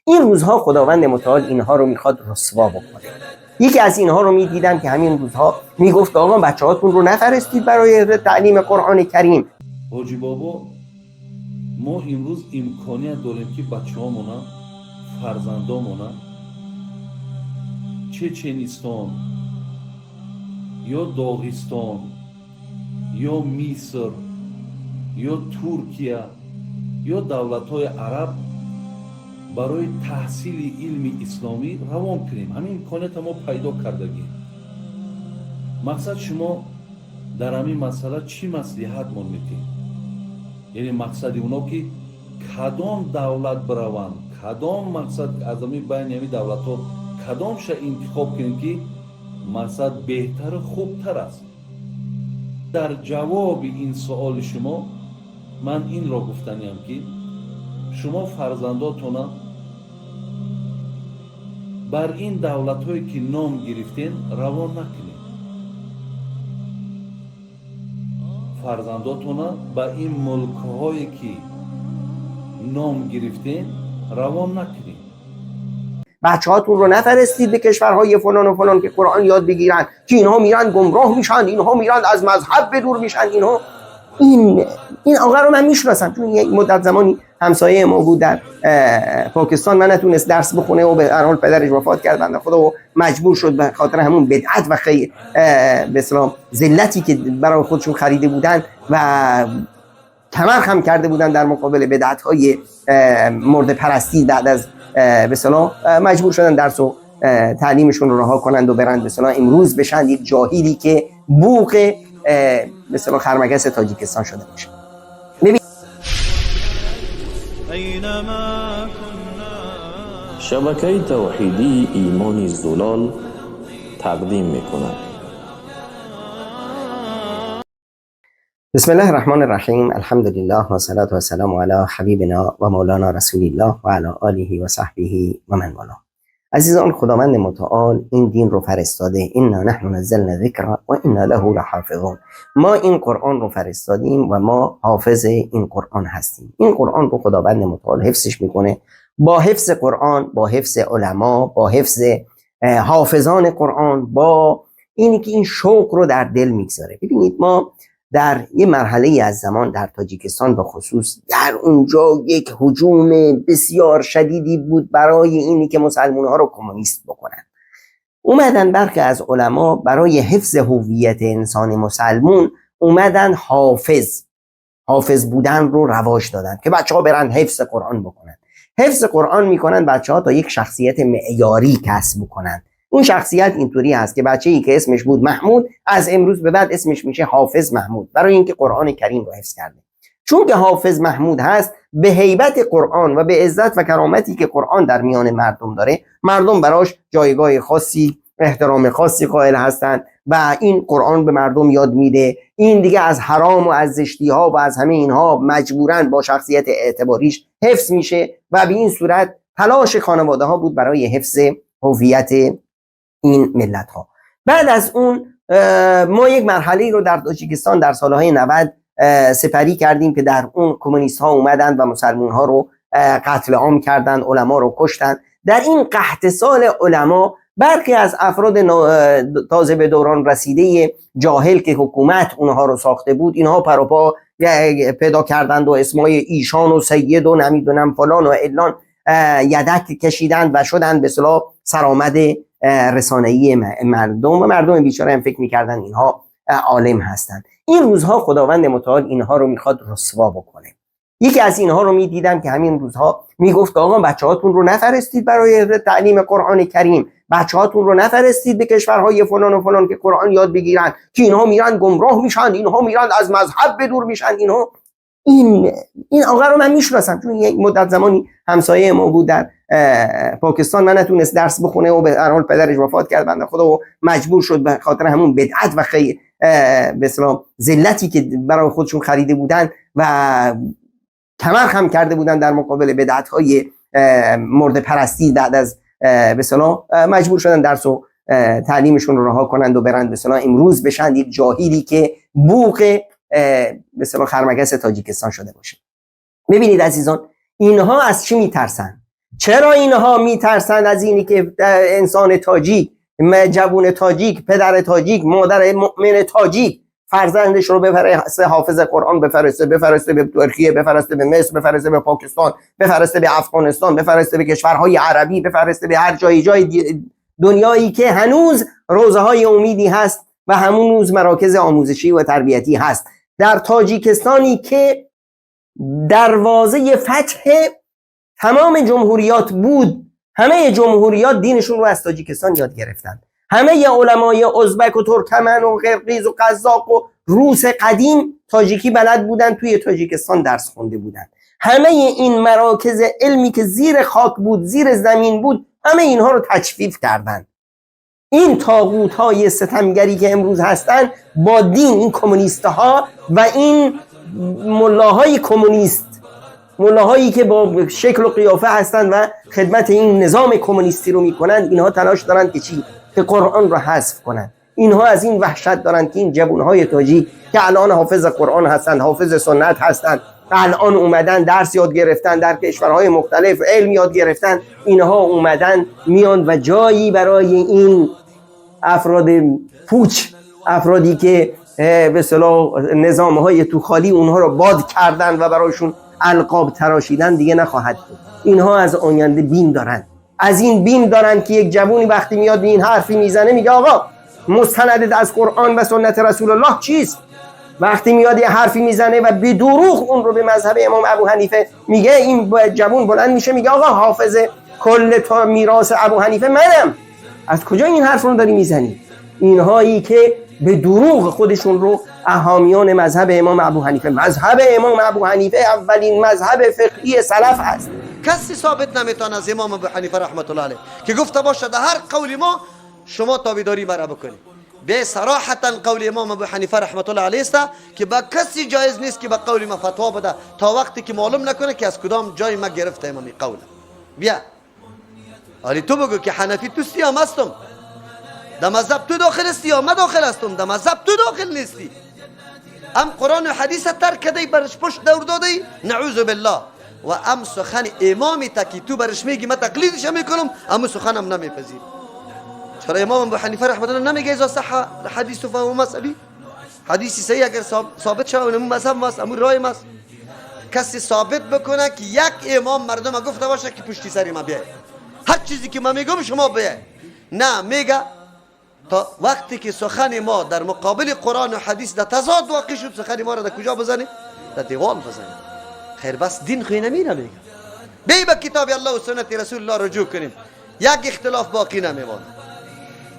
این روزها خداوند متعال اینها رو میخواد رسوا بکنه. یکی از اینها رو میدیدم که همین روزها میگفت آقا بچه‌هاتون رو نفرستید برای تعلیم قرآن کریم. Ҳоҷӣ бобо, мо имрӯз имконият дорем, ки бачаҳомона, фарзандомона Чеченистон ё Доғистон ё Миср ё Туркия ё давлатҳои араб барои таҳсили илми исломӣ равон кунем. Ҳамин имконията мо пайдо кардагем. Мақсад, шумо дар ҳамин масъала чӣ маслиҳатмон медиҳед? Яъне мақсади оно ки кадом давлат бираванд, кадом мақсад аз ҳамин байни ҳамин давлатҳо кадомша интихоб кунем, ки мақсад беҳтару хубтар аст? Дар ҷавоби ин суоли шумо ман инро гуфтаниям, ки шумо фарзандотона бар ин давлатҳое ки ном гирифтен, равон накунед. Фарзандотона ба ин мулкҳое ки ном гирифтен, равон накунед. بچه‌هاتون رو نفرستید به کشورهای فلان و فلان که قرآن یاد بگیرن، که اینها میرن گمراه میشن، اینها میرن از مذهب به دور میشن. اینها این آقا رو من میشناسم، چون یک مدت زمانی همسایه ما بود در پاکستان. من نتونست درس بخونه و به هر حال پدرش وفات کرد بنده خدا و مجبور شد به خاطر همون بدعت و خیلی به اصطلاح ذلتی که برای خودشون خریده بودن و کمر خم کرده بودن در مقابل بدعت های مرده پرستی، بعد از به اصطلاح مجبور شدن درس و تعلیمشون رو رها کنند و برند به اصطلاح امروز بشن یک جاهلی که بوق به اصطلاح خرمگس تاجیکستان شده باشه. Шабакаи тавҳидии Имони Зулол тақдим мекунад. بسم الله الرحمن الرحیم. الحمد لله و صلاة و سلام علی حبیبنا و مولانا رسول الله و علی آله و صحبه و من والاه. عزیزان، خداوند متعال این دین رو فرستاده. انا نحن نزلنا الذکر و انا له لحافظون. ما این قرآن رو فرستادیم و ما حافظ این قرآن هستیم. این قرآن رو خداوند متعال حفظش میکنه. با حفظ قرآن، با حفظ علما، با حفظ حافظان قرآن، با اینی که این شوق رو در دل میگذاره. ببینید، ما در یه مرحله از زمان در تاجیکستان به خصوص، در اونجا یک هجوم بسیار شدیدی بود برای اینی که مسلمان ها رو کمونیست بکنن. اومدن برخی از علما برای حفظ هویت انسان مسلمون اومدن حافظ بودن رو رواج دادن که بچه ها برن حفظ قرآن بکنن. حفظ قرآن میکنن بچه ها تا یک شخصیت معیاری کسب بکنن. اون شخصیت اینطوری هست که بچه‌ای که اسمش بود محمود، از امروز به بعد اسمش میشه حافظ محمود، برای اینکه قرآن کریم رو حفظ کرده. چون که حافظ محمود هست، به هیبت قرآن و به عزت و کرامتی که قرآن در میان مردم داره، مردم براش جایگاه خاصی، احترام خاصی قائل هستند و این قرآن به مردم یاد میده. این دیگه از حرام و از زشتی ها و از همه اینها مجبوراً با شخصیت اعتباریش حفظ میشه و به این صورت تلاش خانواده ها بود برای حفظ هویت این ملت ها. بعد از اون ما یک مرحله رو در تاجیکستان در سالهای 90 سپری کردیم که در اون کمونیست ها اومدند و مسلمون ها رو قتل عام کردند، علما رو کشتند. در این قحط سال علما، برخی از افراد تازه به دوران رسیده جاهل که حکومت اونها رو ساخته بود، اینها پر و پا پیدا کردند و اسمای ایشان و سید و نمیدونم فلان و علان یدک کشیدند و شدند به اصطلاح سرآمد رسانه‌ای مردم و مردم بیچاره هم فکر میکردن اینها عالم هستند. این روزها خداوند متعال اینها رو میخواد رسوا بکنه. یکی از اینها رو میدیدم که همین روزها میگفت آقا بچه‌هاتون رو نفرستید برای تعلیم قرآن کریم، بچه‌هاتون رو نفرستید به کشورهای فلان و فلان که قرآن یاد بگیرن، که اینها میرن گمراه میشن، اینها میرن از مذهب به دور میشن. اینها این آقا رو من میشناسم، چون یک مدت زمانی همسایه ما بود در پاکستان. من نتونست درس بخونه و به هر حال پدرش وفات کرد بنده خدا و مجبور شد به خاطر همون بدعت و خیلی به اصطلاح ذلتی که برای خودشون خریده بودن و کمر خم کرده بودن در مقابل بدعت های مرده پرستی، بعد از به اصطلاح مجبور شدن درس و تعلیمشون رو رها کنند و برند به اصطلاح امروز بشن یک جاهلی که بوق به اصطلاح خرمگس تاجیکستان شده باشه. ببینید عزیزان، اینها از چی میترسن؟ چرا اینها میترسند از اینی که انسان تاجیک، جوون تاجیک، پدر تاجیک، مادر مؤمن تاجیک فرزندش رو بفرسته حافظ قرآن بفرسته، بفرسته به ترکیه، بفرسته به مصر، بفرسته به پاکستان، بفرسته به افغانستان، بفرسته به کشورهای عربی، بفرسته به هر جای دنیایی که هنوز روزهای امیدی هست و هنوز مراکز آموزشی و تربیتی هست. در تاجیکستانی که دروازه فتح تمام جمهوریات بود، همه جمهوریات دینشون رو از تاجیکستان یاد گرفتن. همه علمای ازبک و ترکمن و قرقیز و قزاق و روس قدیم تاجیکی بلد بودن، توی تاجیکستان درس خونده بودن. همه این مراکز علمی که زیر خاک بود، زیر زمین بود، همه اینها رو تجفیف کردن. این طاغوت‌های ستمگری که امروز هستن با دین، این کمونیست‌ها و این ملاهای کمونیست، ملاهایی که با شکل و قیافه هستن و خدمت این نظام کمونیستی رو میکنن، اینها تلاش دارن که چی؟ که قرآن رو حذف کنن. اینها از این وحشت دارن که این جوانهای تاجیک که الان حافظ قرآن هستن، حافظ سنت هستن، الان اومدن درس یاد گرفتن در کشورهای مختلف، علم یاد گرفتن، اینها اومدن میان و جایی برای این افراد پوچ، افرادی که به اصطلاح نظام‌های تو خالی اونها رو باد کردن و برایشون القاب تراشیدن دیگه نخواهد بود. اینها از آینده بیم دارن، از این بیم دارن که یک جوونی وقتی میاد این حرفی میزنه میگه آقا مستندت از قرآن و سنت رسول الله چیست؟ وقتی میاد یه حرفی میزنه و به دروغ اون رو به مذهب امام ابو حنیفه میگه، این جوون بلند میشه میگه آقا حافظ کل تا میراث ابو حنیفه منم. از کجا این حرف رو داری میزنی؟ اینهایی که به دروغ خودشون رو احامیان مذهب امام ابو حنیفه، مذهب امام ابو حنیفه اولین مذهب فقهی سلف است. کسی ثابت نمیتونه از امام ابو حنیفه رحمت الله علیه که گفته باشه در هر قول ما شما تابعداری مرا بکنید. به صراحتا قول امام ابو حنیفه رحمت الله علیه است که با کسی جایز نیست که با قول ما فتوا بده تا وقتی که معلوم نکنه که از کدام جای ما گرفته امام قول. بیا آلی تو بگو که حنفی تو سیام هستم، در مذهب تو داخل هستی یا ما داخل هستم؟ در مذهب تو داخل نیستی، ام قرآن و حدیث ترک کردی، برش پشت دور دادی، نعوذ بالله. و ام سخن امامی تا که تو برش میگی من تقلیدش میکنم، ام سخنم نمیپذیری. چرا امام ابو حنیفه رحمت الله نمیگه اذا صح حدیث فهو مذهبی؟ حدیثی صحیح اگر ثابت شود اون مذهب ماست، امون رای ماست. کسی ثابت بکنه که یک امام مردم گفته باشه که پشتی سر ما بیای، هر چیزی که من میگم شما بیای، نه میگه تا وقتی که سخن ما در مقابل قرآن و حدیث در تضاد واقع شد، سخن ما را در کجا بزنی؟ در دیوال بزنی. خیر بس دین خوی نمیره. میگه بی به کتاب الله و سنت رسول الله رجوع کنیم، یک اختلاف باقی نمیماند.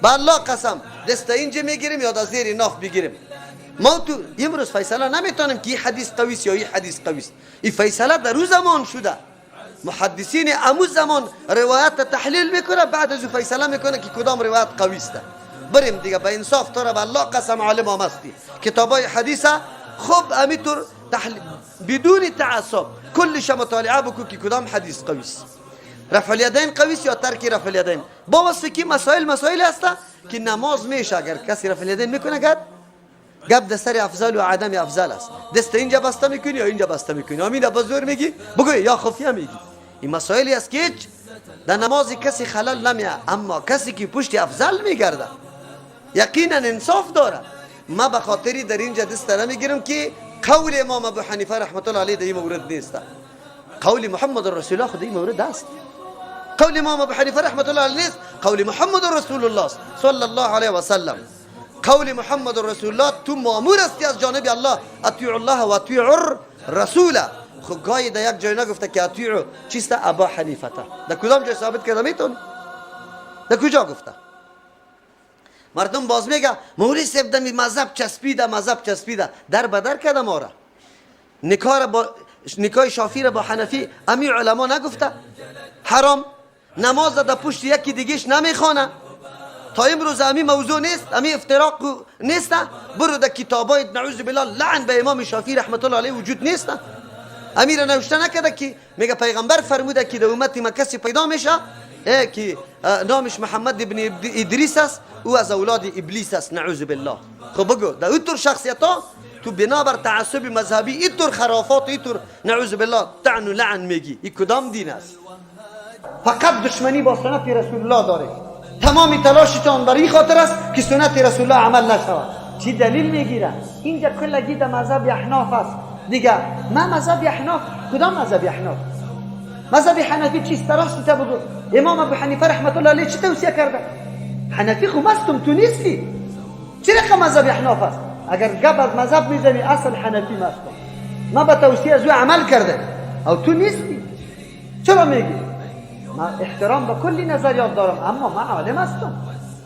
به الله قسم دست اینجا میگیریم یا در زیر ناف بگیریم. ما تو امروز فیصله نمیتونیم که این حدیث قوی است یا این حدیث قوی است. این فیصله در روز زمان شده، محدثین امو زمان روایت تحلیل میکنه، بعد از او فیصله میکنه که کدام روایت قوی است. بریم دیگه به انصاف تو را به الله قسم عالم هم هستی، کتابای حدیث خوب امیطور تحلیل بدون تعصب کلش مطالعه بکن که کدام حدیث قوی است، رفع الیدین قوی است یا ترک رفع الیدین. با واسه که مسائل هست که نماز میشه اگر کسی رفع الیدین میکنه گپ در سر افضل و عدم افضل است. دست اینجا بسته میکنی یا اینجا بسته میکنی، امین با زور میگی بگو یا خفیه میگی. این مسائلی است که هیچ در نماز کسی خلل نمیاد، اما کسی که پشت افضل میگرده یقینا انصاف داره. ما به خاطری در اینجا دست نمیگیرم که قول امام ابو حنیفه رحمت الله علیه در این مورد نیست، قول محمد رسول الله خود این مورد است. قول امام ابو حنیفه رحمت الله علیه نیست، قول محمد رسول الله صلی الله علیه و سلم. قول محمد رسول الله تو مامور استی از جانب الله، اطیع الله و اطیع الرسول. خب گاهی در یک جای نگفته که اطیع چیست ابا حنیفه، در کدام جای ثابت کرده میتونی؟ در کجا گفته؟ مردم باز میگه مولوی صاحب دمی مذهب چسبیده، مذهب چسبیده، در بدر کرده ما را. نکاح با نکاح شافعی را با حنفی امی علما نگفته حرام، نماز در پشت یکی دیگهش نمیخوانه. تا امروز امی موضوع نیست، امی افتراق نیست. برو در کتابای نعوذ بالله لعن به امام شافعی رحمت الله علیه وجود نیست. امیر نوشته نکرده که میگه پیغمبر فرموده که در امت ما کسی پیدا میشه که نامش محمد ابن ادریس است، او از اولاد ابلیس است، نعوذ بالله. خب بگو در اینطور شخصیت ها تو بنابر تعصب مذهبی اینطور خرافات اینطور نعوذ بالله طعن و لعن میگی، این کدام دین است؟ فقط دشمنی با سنت رسول الله داره. تمام تلاشتان برای این خاطر است که سنت رسول الله عمل نشود. چی دلیل میگیره؟ اینجا کلگی در مذهب احناف است دیگه. ما مذهب احناف، کدام مذهب احناف؟ مذهب حنفی چیست؟ راست تا بگو. امام ابو حنیفه رحمت الله علیه چی توصیه کرده؟ حنفی خو مستم، تو نیستی. چه رقم مذهب احناف است؟ اگر گپ از مذهب میزنی، اصل حنفی مستم. ما به توصیه از او عمل کرده او تو نیستی. چرا میگی؟ ما احترام به کلی نظریات دارم، اما ما عالم هستم.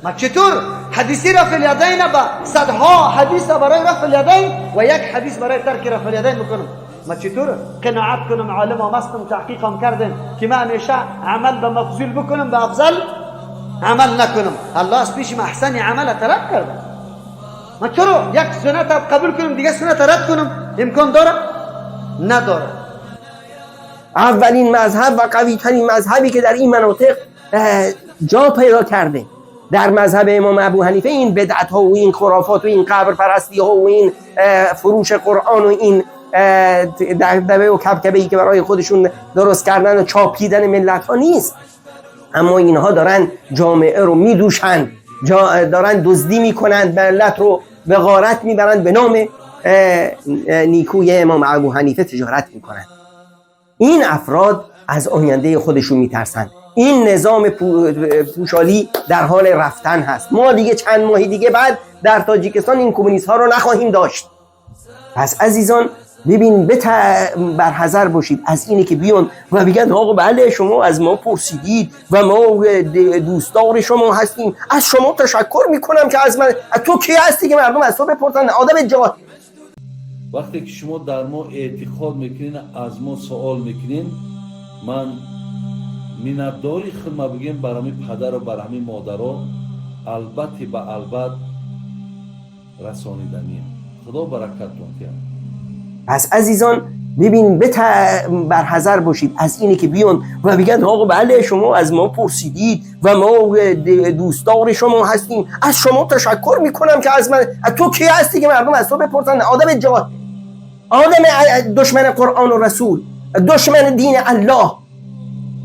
ما چطور حدیثی رفع الیدین با صدها حدیث برای رفع الیدین و یک حدیث برای ترک رفع الیدین بکنم؟ ما چطور قناعت کنم؟ عالم هم هستم، تحقیق هم کردم که ما همیشه عمل به مفضول بکنم، به افضل عمل نکنم. الله از پیش ما احسن عمل طلب کرده. ما چرا یک سنت قبول کنم، دیگه سنت رد کنم؟ امکان داره؟ نداره. اولین مذهب و قوی ترین مذهبی که در این مناطق جا پیدا کرده، در مذهب امام ابو حنیفه این بدعت ها و این خرافات و این قبر پرستی ها و این فروش قرآن و این دبه و کبکبه ای که برای خودشون درست کردن و چاپیدن ملت ها نیست. اما اینها دارن جامعه رو میدوشن، دارن دزدی میکنند، ملت رو به غارت میبرند، به نام نیکوی امام ابو حنیفه تجارت میکنند. این افراد از آینده خودشون میترسن. این نظام پوشالی در حال رفتن هست. ما دیگه چند ماهی دیگه بعد در تاجیکستان این کمونیست ها رو نخواهیم داشت. پس عزیزان ببین، برحذر باشید از اینه که بیان و بگن آقا بله شما از ما پرسیدید و ما دوستدار شما هستیم، از شما تشکر میکنم که از من، تو کی هستی که مردم از تو بپرسن؟ آدم جاهل. وقتی که شما در ما اعتقاد میکنین، از ما سوال میکنین، من миннатдори хидма бигем бар ҳамин падару бар ҳамин модаро, албатте ба албат расониданиям. Худо баракаттон диҳад. پس عزیزان ببین، برحذر باشید از اینه که بیان و بگن آقا بله شما از ما پرسیدید و ما دوستدار شما هستیم، از شما تشکر میکنم که از من، تو کی هستی که مردم از تو بپرسن؟ آدم جاهل، آدم دشمن قرآن و رسول، دشمن دین الله.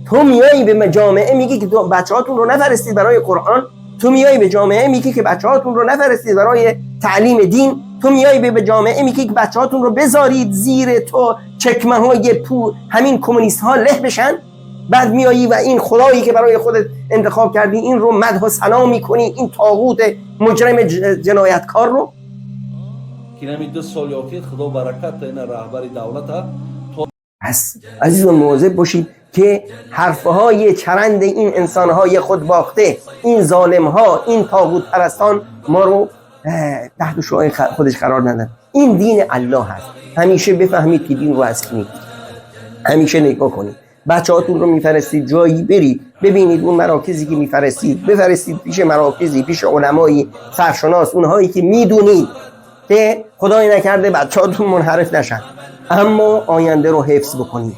تو میایی به جامعه میگی که بچه‌هاتون رو نفرستید برای قرآن، تو میایی به جامعه میگی که بچه‌هاتون رو نفرستید برای تعلیم دین، تو میایی به جامعه میگی که بچه‌هاتون رو بذارید زیر تو چکمه های پو همین کمونیست ها له بشن. بعد میایی و این خدایی که برای خودت انتخاب کردی این رو مدح و ثنا میکنی، این طاغوت مجرم جنایتکار رو. ки нами 2 соли охир худо баракат ина раҳбари давлата. پس عزیزان مواظب باشید که حرفهای چرند این انسانهای خودباخته، این ظالمها، این طاغوت پرستان ما رو تحت شعاع خودش قرار ندن. این دین الله هست. همیشه بفهمید که دین رو از کی میگیرید. همیشه نگاه کنید بچه‌هاتون رو میفرستید جایی، برید ببینید اون مراکزی که میفرستید، بفرستید پیش مراکزی، پیش علمایی سرشناس، اونهایی که میدونید که خدای نکرده بچه‌هاتون منحرف نشن، اما آینده رو حفظ بکنید.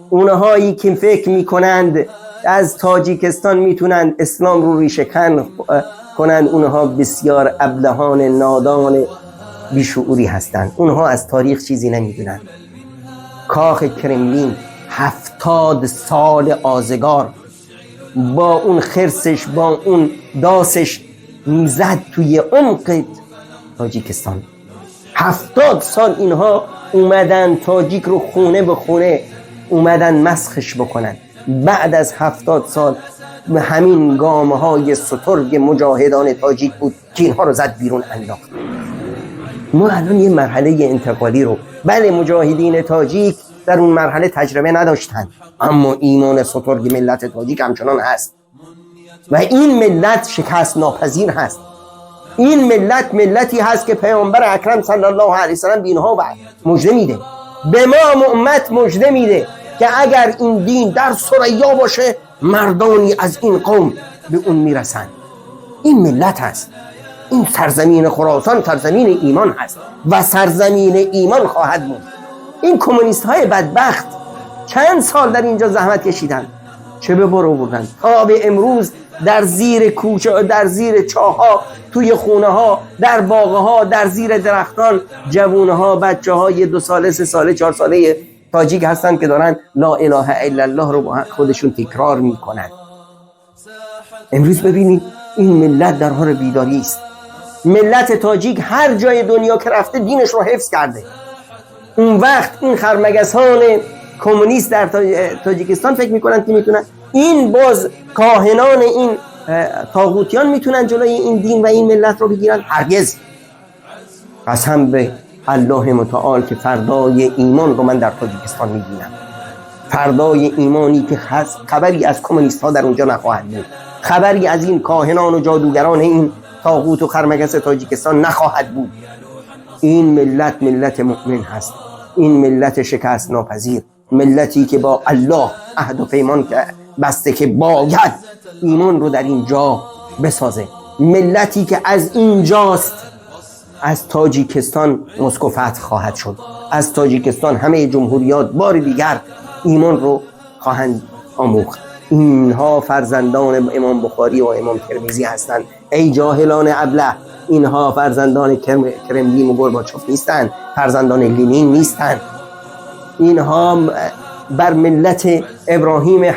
اونهایی که فکر میکنند از تاجیکستان میتونند اسلام رو ریشه‌کن کنند، اونها بسیار ابلهان نادان بیشعوری هستند. اونها از تاریخ چیزی نمیدونند. کاخ کرملین 70 سال آزگار با اون خرسش، با اون داسش زد توی عمق تاجیکستان. 70 سال اینها اومدن تاجیک رو خونه به خونه اومدن مسخش بکنن. بعد از 70 سال همین گام های سترگ مجاهدان تاجیک بود که اینها رو زد بیرون انداخت. ما الان یه مرحله انتقالی رو، بله مجاهدین تاجیک در اون مرحله تجربه نداشتند، اما ایمان سترگ ملت تاجیک همچنان هست و این ملت شکست ناپذیر هست. این ملت ملتی هست که پیامبر اکرم صلی الله علیه وسلم به اینها مژده میده، به ما امت مژده میده که اگر این دین در ثریا باشه مردانی از این قوم به اون میرسند. این ملت هست. این سرزمین خراسان سرزمین ایمان هست و سرزمین ایمان خواهد بود. این کمونیست های بدبخت چند سال در اینجا زحمت کشیدن، چه به بار آوردن تا به امروز در زیر کوچه، در زیر چاها، توی خونه ها، در باغ ها، در زیر درختان، جوون ها، بچه های 2 ساله، 3 ساله، 4 ساله تاجیک هستند که دارن لا اله الا الله رو با خودشون تکرار میکنن. امروز ببینید این ملت در حال بیداری است. ملت تاجیک هر جای دنیا که رفته دینش رو حفظ کرده. اون وقت این خرمگسان کمونیست در تاجیکستان فکر میکنن که میتونن، این باز کاهنان این طاغوتیان میتونن جلوی این دین و این ملت رو بگیرن؟ هرگز. قسم به الله متعال که فردای ایمان رو من در تاجیکستان میبینم، فردای ایمانی که خبری از کمونیست ها در اونجا نخواهد بود، خبری از این کاهنان و جادوگران این طاغوت و خرمگس تاجیکستان نخواهد بود. این ملت ملت مؤمن هست، این ملت شکست ناپذیر، ملتی که با الله عهد و پیمان بسته که باید ایمان رو در اینجا بسازه، ملتی که از اینجاست، از تاجیکستان مسکو فتح خواهد شد، از تاجیکستان همه جمهوریات بار دیگر ایمان رو خواهند آموخت. اینها فرزندان امام بخاری و امام ترمذی هستند. ای جاهلان ابله، اینها فرزندان کرملین و گورباچوف نیستند، فرزندان لنین نیستند. اینها بر ملت ابراهیم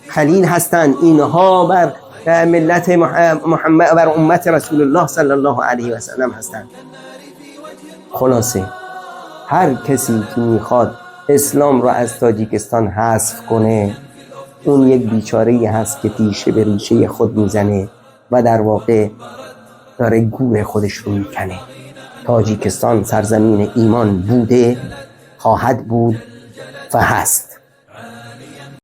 خلیل هستند، اینها بر ملت محمد، بر امت رسول الله صلی الله علیه و سلم هستند. خلاصه هر کسی که میخواد اسلام را از تاجیکستان حذف کنه، اون یک بیچاره‌ای هست که تیشه به ریشه خود میزنه و در واقع داره گور خودش رو میکنه. تاجیکستان سرزمین ایمان بوده، خواهد بود و هست.